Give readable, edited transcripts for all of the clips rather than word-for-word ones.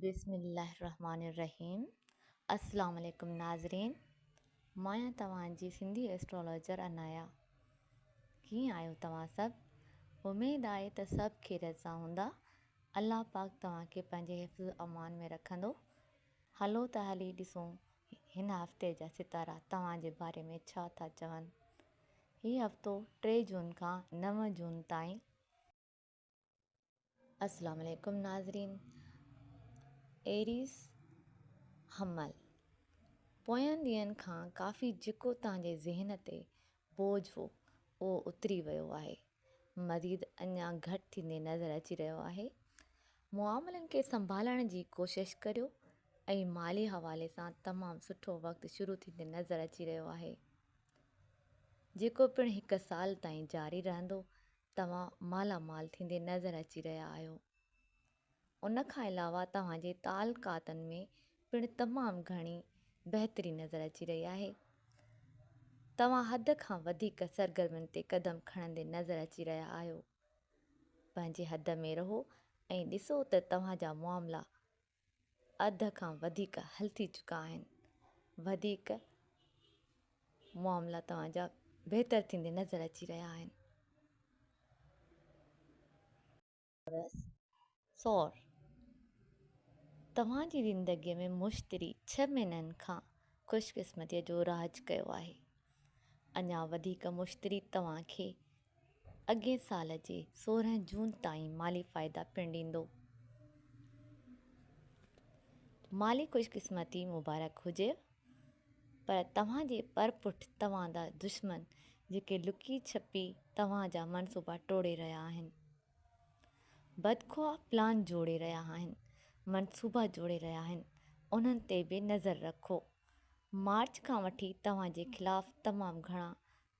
بسم الله الرحمٰن الرحيم السلام عليڪم ناظرين مان آهيان توهان جي سنڌي ايسٽرولاجر عنايا ڪيئن آهيو توهان سڀ اميد آهي ته سڀ خيريت سان هوندا الله پاڪ توهان کي پنهنجي حفظ امان ۾ رکندو هلو ته هلي ڏسون هن هفتي جا ستارا توهان جي باري ۾ ڇا ٿا چون هي هفتو 3 جون کان 9 جون تائين السلام عليڪم ناظرين ايريس حمل پوين ڏينهن کان ڪافي جيڪو توهان جي ذهن تي بوجھ هو اهو اتري ويو آهي مزيد اڃا گهٽ ٿيندي نظر اچي رهيو آهي معاملن کي سنڀالڻ جي ڪوشش ڪريو ۽ مالي حوالي سان تمام سٺو وقت شروع ٿيندي نظر اچي رهيو آهي جيڪو پڻ هڪ سال تائين جاري رهندو توهان مالا مال ٿيندي نظر اچي رهيا آهيو. ان کان علاوه توهان جي تعلقاتن ۾ پڻ تمام گهڻي بهتري نظر اچي رهي آهي. توهان حد کان وڌيڪ سرگرمين تي قدم کڻندي نظر اچي رهيا آهيو. پنهنجي حد ۾ رهو ۽ ڏسو ته توهان جا معاملا اڌ کان وڌيڪ حل ٿي چڪا آهن. وڌيڪ معاملا توهان جا بهتر ٿيندي نظر اچي رهيا آهن. سور، توهان جي زندگيء ۾ مشتري ڇهه مهينن کان خوش قسمتيء جو راڄ ڪيو آهي. اڃا وڌيڪ مشتري توهان کي اڳئين سال جي 16 جون تائين مالي فائدا پڻ ڏيندو. مالي خوش قسمتي مبارڪ هجيو پر توهان جي پر پٺ توهان دا دشمن جيڪي لڪي ڇپي توهان جا منصوبا ٽوڙي رهيا آهن. بدخواه پلان جوڙي رهيا آهن، منصوبا جوڙي رهيا آهن انهن تي به نظر رکو. مارچ کان وٺي توهان جي خلاف تمام گهڻا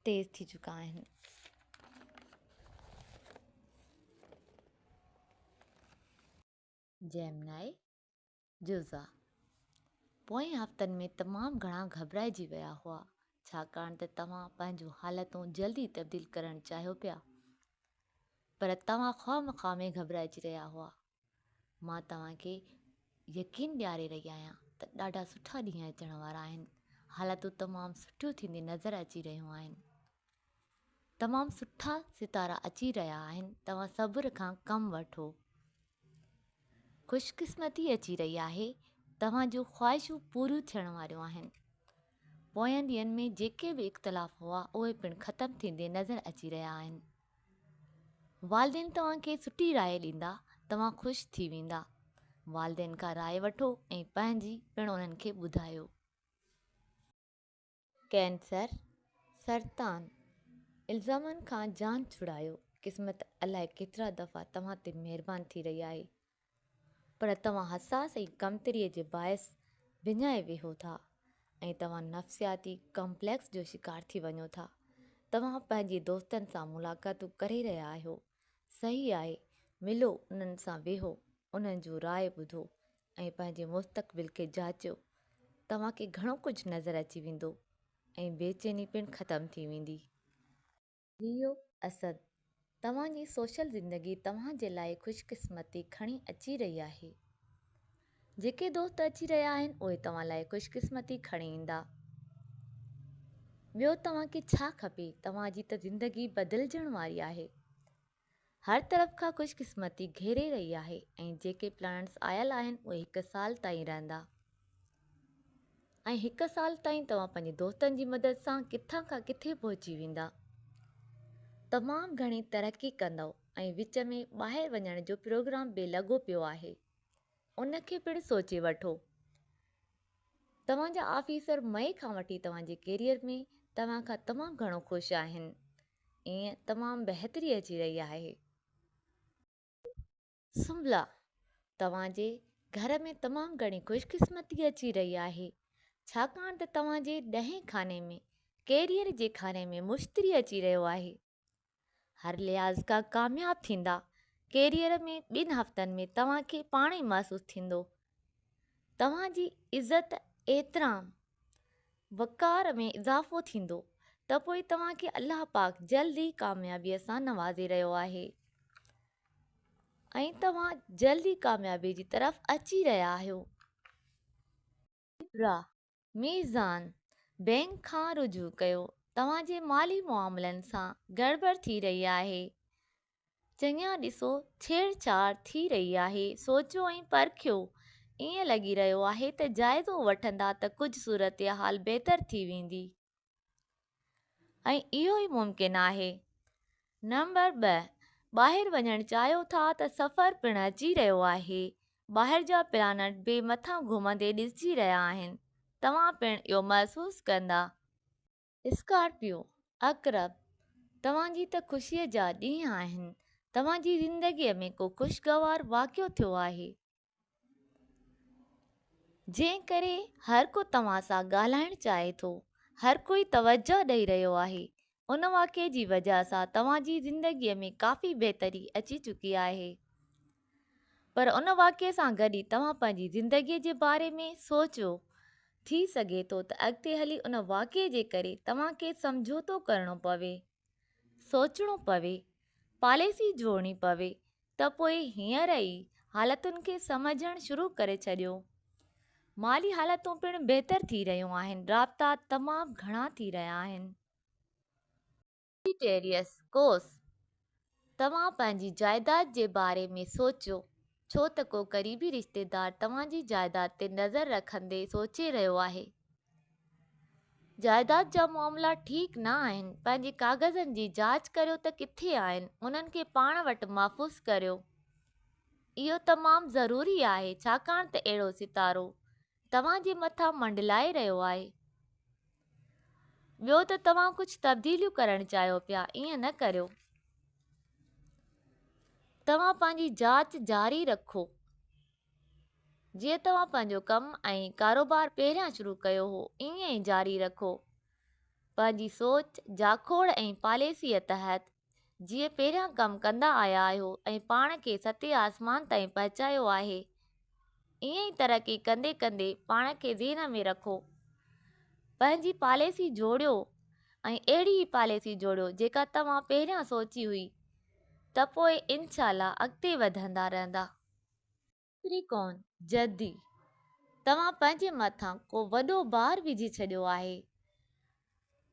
تيز ٿي چڪا آهن. جيمنائي، جوزا، پوئين هفتن ۾ تمام گهڻا گهٻرائجي ويا هئا، ڇاڪاڻ ته توهان پنهنجون حالتون جلدي تبديل ڪرڻ چاهيو پيا، پر توهان خوامخواه ۾ گهٻرائجي رهيا هئا. مان توهان کي يقين ڏياري رهي آهيان ته ڏاڍا سٺا ڏينهن اچڻ وارا آهن. حالتون تمام سٺيون ٿيندي نظر اچي رهيون آهن. تمام سٺا ستارا اچي رهيا آهن توهان صبر کان ڪم وٺو. خوش قسمتي اچي رهي آهي توهان جون خواهشون پوريون ٿيڻ واريون آهن. پوين ڏينهن ۾ جيڪي به اختلاف هئا اهي پڻ ختم ٿيندي نظر اچي رهيا آهن. والدين توهان کي سٺي راء ڏيندا، توهان خوش ٿي ويندا. والدين کان راء وٺو ۽ پنهنجي پڻ انهن کي ٻڌايو. ڪينسر، سرطان، الزامن کان جان ڇڙايو، قسمت الائي ڪيترا دفعا توهان تي مهربان ٿي رهي آهي، پر توهان حساس ۽ ڪمتريء جي باعث وڃائي ويهو ٿا ۽ توهان نفسياتي ڪمپليڪس جو شڪار ٿي وڃو ٿا. توهان پنهنجي دوستن سان ملاقاتون ڪري رهيا آهيو. صحيح آهي، ملو، انهن سان ويهو، انهن جون راء ٻڌو ۽ پنهنجي مستقبل کي جاچيو. توهان کي گهڻو ڪجهه نظر اچي ويندو ۽ بيچيني پڻ ختم ٿي ويندي. ليو، اسد، توهان جي سوشل زندگي توهان جي لاء خوش قسمتي کڻي اچي رهي آهي. جيڪي دوست اچي رهيا آهن اهي توهان لاء خوش قسمتي کڻي ايندا. ٻيو توهان کي ڇا کپي توهان جي ته زندگي بدلجڻ واري آهي. هر طرف کان خوش قسمتي گهيري رهي آهي ۽ جيڪي پلانٽس آيل آهن اهي هڪ سال تائين رهندا ۽ هڪ سال تائين توهان پنهنجي دوستن جي مدد سان ڪٿان کان ڪٿي پهچي ويندا. تمام گهڻي ترقي ڪندؤ ۽ وچ ۾ ٻاهر وڃڻ جو پروگرام به لڳو پيو آهي ان کي پڻ سوچي وٺو. توهان جا آفيسر مئي کان وٺي توهان جي ڪيريئر ۾ توهان کان تمام گهڻو خوش آهن. ائين تمام بهتري اچي رهي آهي. سنبلا، توهان جي گهر ۾ تمام گهڻي خوش قسمتي اچي رهي آهي، ڇاڪاڻ ته توهان جي ڏهين خاني ۾ ڪيريئر جي خاني ۾ مشتري اچي رهيو آهي. هر لحاظ کان ڪامياب ٿيندا. ڪيريئر ۾ ٻن هفتن ۾ توهان کي پاڻ ئي محسوس ٿيندو. توهان جي عزت، احترام، وقار ۾ اضافو ٿيندو ته پوء توهان کي الله پاڪ جلد ئي ڪاميابيء سان نوازي رهيو آهي. ۽ توهان جلد ئي ڪاميابي جي طرف اچي رهيا آهيو. لبرا، ميزان، بئنڪ کان رجوع ڪيو، توهان جي مالي معاملن سان گڙٻڙ ٿي رهي آهي. چڱيان ڏسو ڇيڙ ڇاڙ ٿي رهي آهي، سوچيو ۽ پرکيو، ائين لڳي رهيو آهي ته جائزو وٺندا ته ڪجهه صورتحال بهتر ٿي ويندي ۽ اهو ئي ممڪن آهي. نمبر ٻه، ٻاهر وڃڻ چاهيو ٿا ته سفر پڻ اچي رهيو آهي، ٻاهر جا پلانٽ به مٿان گهمندي ڏسجي رهيا آهن، توهان پڻ اهو محسوس ڪندا. اسڪارپيو، عقرب، توهان جي ته خوشيء جا ڏينهن آهن. توهان جي زندگيء ۾ ڪو خوشگوار واقعو ٿيو آهي، جنهن ڪري هر ڪو توهان سان ڳالهائڻ چاهي ٿو. هر ڪوئي توجهه ڏئي رهيو آهي. ان واقعي جي وجهه سان توهان جي زندگيء ۾ ڪافي بهتري اچي چڪي آهي. پر ان واقعي سان گڏ ئي توهان پنهنجي زندگيء جي باري ۾ سوچيو. ٿي سگهي ٿو ته اڳتي هلي ان واقعي جي ڪري توهان کي سمجهوتو ڪرڻو پوي، سوچڻو پوي، پاليسي جوڙڻي پوي ته پوء هينئر ئي حالتن کي سمجهڻ شروع ڪري ڇڏيو. مالي حالتون پڻ بهتر ٿي رهيون آهن، رابطا تمام گهڻا ٿي رهيا آهن. سيجيٽيريس، قوس، توهان پنهنجي جائيداد جي باري ۾ سوچيو، ڇو ته ڪو قريبي رشتيدار توهان جي جائيداد تي نظر رکندي سوچي رهيو آهي. جائيداد جا معاملا ٺيڪ نه آهن، پنهنجي ڪاغذن جي جاچ ڪريو ته ڪٿي آهن، انهن کي پاڻ وٽ محفوظ ڪريو. اهو تمام ضروري آهي، ڇاڪاڻ ته اهڙو ستارو توهان جي مٿان منڊلائي رهيو آهي. ٻيو ته توهان ڪجهه تبديليون ڪرڻ چاهيو پيا، ائين نه ڪريو. توهان پنهنجي جاچ جاري رکو. جيئن توهان پنهنجو ڪم ۽ ڪاروبار پهريان شروع ڪيو هو، ائين ئي جاري رکو. پنهنجي سوچ، جاکوڙ ۽ پاليسيء تحت جيئن پهريان ڪم ڪندا آيا آهيو ۽ پاڻ کي ستين آسمان تائين پهچايو آهي، ائين ئي ترقي ڪندي ڪندي پاڻ کي ذهن ۾ رکو. پنهنجي پاليسي جوڙيو ۽ اهڙي ئي پاليسي جوڙيو جيڪا توهان پهريان سوچي هئي ته پوء انشاء الله اڳتي وڌندا رهندا. ڪيپريڪارن، جدي، توهان پنهنجي مٿان ڪو وڏو بار وجهي ڇڏيو آهي.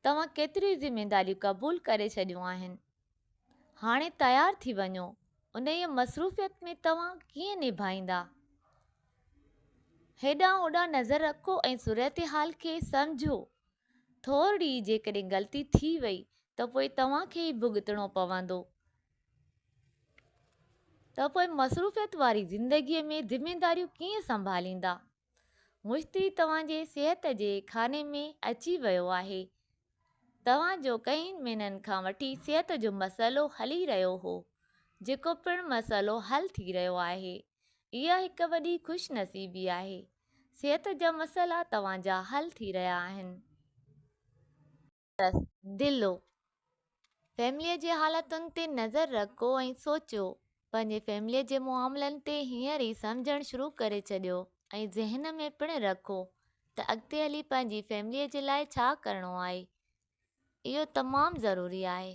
توهان ڪيتريون ئي ذميداريون قبول ڪري ڇڏيون آهن. هاڻي تيار ٿي وڃو، انهيء مصروفيت ۾ توهان ڪيئن نڀائيندا؟ هيڏانهن هوڏانهن نظر رکو ۽ صورتحال کي سمجهو. ٿورڙي ئي جيڪڏهن غلطي ٿي وئي ته پوء توهان کي ئي ڀڳتڻو پوندو. ته پوء مصروفيت واري زندگيء ۾ ذميداريون ڪيئن سنڀاليندا؟ مشتري توهان جي صحت جي خاني ۾ اچي ويو آهي. توهان جو ڪئين مهينن کان وٺي صحت جو مسئلو هلي رهيو هو، جيڪو پڻ مسئلو حل ٿي رهيو آهي. اها هڪ وڏي خوش نصيبي آهي. صحت جا مسئلا توهان جا حل ٿي رهيا آهن. بس دلو. فيمليء جي حالتن تي نظر رکو ۽ سوچيو. پنهنجي فيمليء جي معاملن تي هينئر ئي سمجهڻ شروع ڪري ڇڏيو ۽ ذهن ۾ پڻ رکو ته اڳتي هلي پنهنجي فيمليء جي لاء ڇا ڪرڻو آهي. اهو تمام ضروري آهي.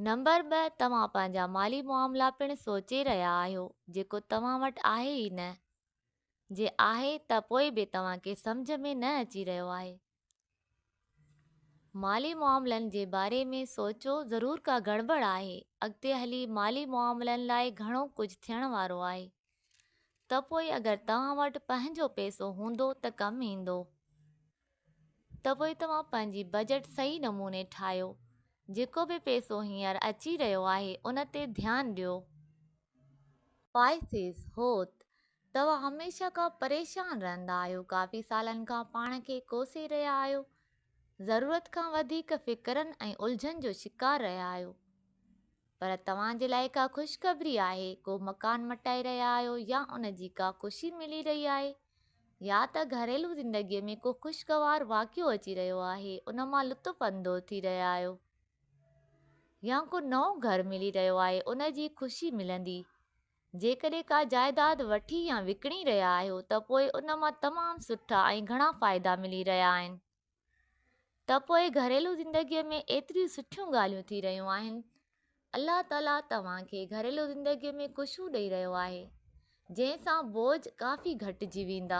نمبر ٻه، توهان پنهنجا مالي معاملا پڻ سوچي رهيا آهيو، جيڪو توهان وٽ آهي ئي نه. جي آهي ته پوء به توهان کي سمجهه ۾ نه اچي رهيو آهي. مالي معاملن جي باري ۾ سوچو ضرور ڪا گڙٻڙ آهي اڳتي هلي مالي معاملن لاء گهڻو ڪجهه ٿيڻ وارو آهي ته پوء اگر توهان وٽ پنهنجو پئسو هوندو ته ڪم ايندو ته پوء توهان پنهنجي بجيٽ صحيح نموني ٺاهيو جيڪو به پئسو هينئر اچي رهيو آهي ان تي ڌيان ڏيو. پائسيز، حوت، توهان هميشه کان پريشان رهندا آهيو، ڪافي سالن کان پاڻ کي ڪوسي رهيا آهيو، ضرورت کان وڌيڪ فڪرن ۽ الجهن جو شڪار رهيا آهيو. پر توهان جي لاء ڪا خوشخبري آهي، ڪو مڪان مٽائي رهيا آهيو يا ان جي ڪا خوشي ملي رهي آهي يا ته گهريلو زندگيء ۾ ڪو خوشگوار واقعو اچي رهيو آهي، ان مان لطف اندوز ٿي رهيا آهيو. يا ڪو نئون گهر ملي رهيو آهي ان جي خوشي ملندي. جيڪڏهن ڪا جائيداد وٺي يا وڪڻي رهيا آهيو ته پوء ان مان تمام سٺا ۽ گهڻا فائدا ملي رهيا آهن. ته پوء گهريلو زندگيء ۾ ايتريون سٺيون ڳالهيون ٿي رهيون آهن. الله تعالي توهان کي گهريلو زندگي ۾ خوشيون ڏئي رهيو آهي، جنهن سان بوجهه ڪافي گهٽجي ويندا.